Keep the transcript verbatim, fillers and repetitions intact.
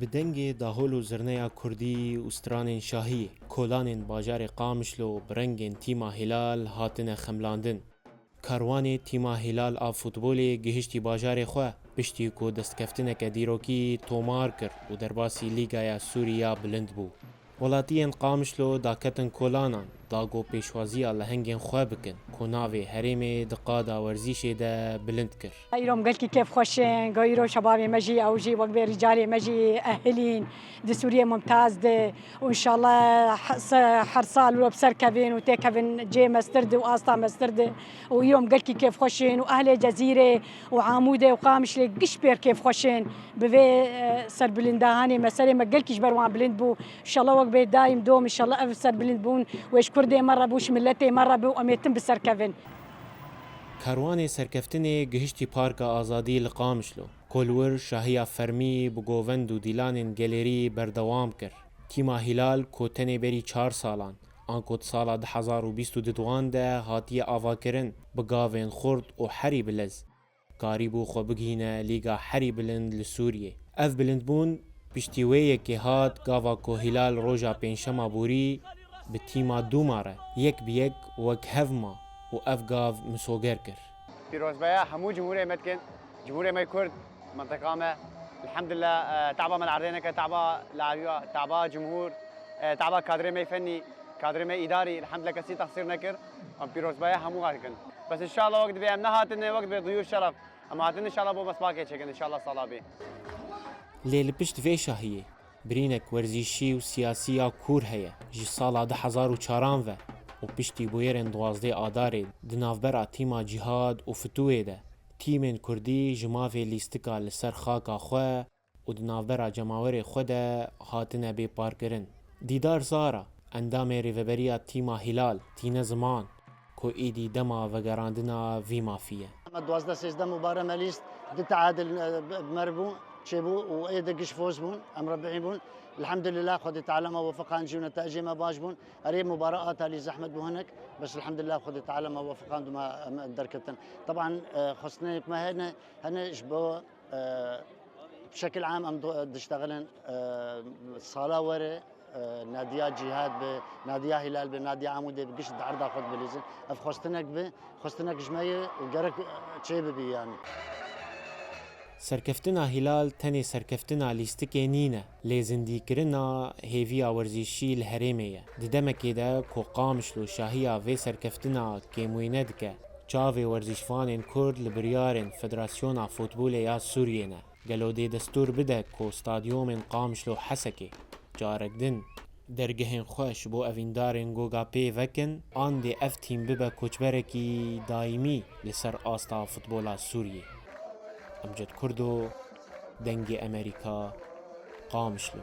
Bi dengê dahol û zirneya kurdî û stranên şahiyê, kolanên bajarê Qamişlo bi rengên tîma Hîlal hatine xemlandin. Karwanê tîma Hîlal a futbolê gihiştî bajarê xwe, piştî ku destkeftineke dîrokî tomar kir û derbasî Lîgaya Sûrî ya Bilind bû. Welatiyên Qamişlo daketin kolanan, da ku pêşwaziya lehengên xwe bikin, ku navê herêmê di qada werzîşê de bilind kir. Îro em gelkî kêfxweş in, ku îro şebabê me jî, ew jî wek vê rîcalê me jî ehilîn di Sûriyê Mumtaz de. Û înşallah he-, se-, her sal wilo bi ser kevin û têkevin cê mestir de û asta mestir de. Û îro em gelkî kêfxweş in û ehlê Cezîrê û Amûdê û Qamişlê giş pêr kêfxweş in. Bi vê, e, serbilindahanê me, serê me gelkî ji ber wan bilind bû. Înşallah wek bê daîm dom, înşallah ev serbilind bûn wê ji Kurdê me re bû, ji miletê me re bû, em ê tim bi ser kevin. Karwanê serkeftinê gihiştî Parka Azadî li Qamişlo. Ku li wir şahiya fermî bi govend û dîlanên gelêrî berdewam kir. Tîma Hîlal ku tenê berî çar salan, anku di sala du hezar û bîst û du de hatiye avakirin, bi gavên xurt û herî bilez, karîbû xwe bigihîne Lîga Herî Bilind li Sûriyê. Ev bilindbûn piştî wê yekê hat, gava ku Hîlal roja pêncşema borî bi tîma Dûma re yek bi yek wek hev ma û ev gav misoger kir. Pîrozbaya hemû cumhurê me dikin, cumhurê me kurd, mintiqa me. Elhamdulillah, e, taba me li erdê neke, taba lawiya, taba cumhur, e, taba kadrê me fennî, kadrê me îdarî, elhamdulillah kesî tehsîr nekir. Em pîrozbaya hemû dikin. Bes inşallah wek dibê em nehatine, wek dibê duyûr şeref. Em hatin inşallah bo mesbakê çêkin inşallah sala bê. Lê li pişt vê şahiyê birînek werzîşî û siyasî ya kûr heye. Ji sala du hezar û çaran ve û piştî bûyerên duwazdeh Adarê di navbera tîma Cîhad û Fitûyê de tîmên kurdî ji mavê lîstika li ser xaka xwe û di navbera cemawerê xwe de hatine bêparkirin. Dîdar Zara, endamê rêveberiya tîma Hîlal, tîne ziman ku êdî dema vegerandina vî mafî ye. Me duwazdeh sêzdeh mubare me lîst, du teadil, e, bi me re bû, çêbû û ê de giş foz bûn, em rebihî bûn. Elhamdulillah, Xwedê Teala me wefiqand jî û netecê me baş bûn. Erê mubare a talî zehmet bû hinek, bes elhamdulillah Xwedê Teala me wefiqand û me, em derketin. Teban, e, xwestinên me hene, hene ji bo Bi şekil am em do-, diştexilin, e, sala were, e, nadiya Cîhad bi, nadiya Hîlal bi, nadiya Amûdê bi, gişt di erda xwe dibilîzin. Ev xwestinek bi, xwestinek ji me ye û gerek, e, çê bibî yanî. Serkeftina Hîlal tenê serkeftina lîstikê nîne, lê zindîkirina hêviya werzîşî li herêmê ye. Di demekê de ku Qamişlo şahiya vê serkeftina kêmwîne dike, çavê werzîşvanên Kurd li biryarên Federasyona Futbolê ya Sûriyê ne. Gelo dê destûr bide ku stadyumên Qamişlo Hesekê carek din dergehên xwe ji bo evîndarên Goga pê vekin, an dê ev tîm bibe koçberekî daîmî li ser asta futbola Sûriyê? Emced Kurdo, Dengê Emerîka, Qamişlo.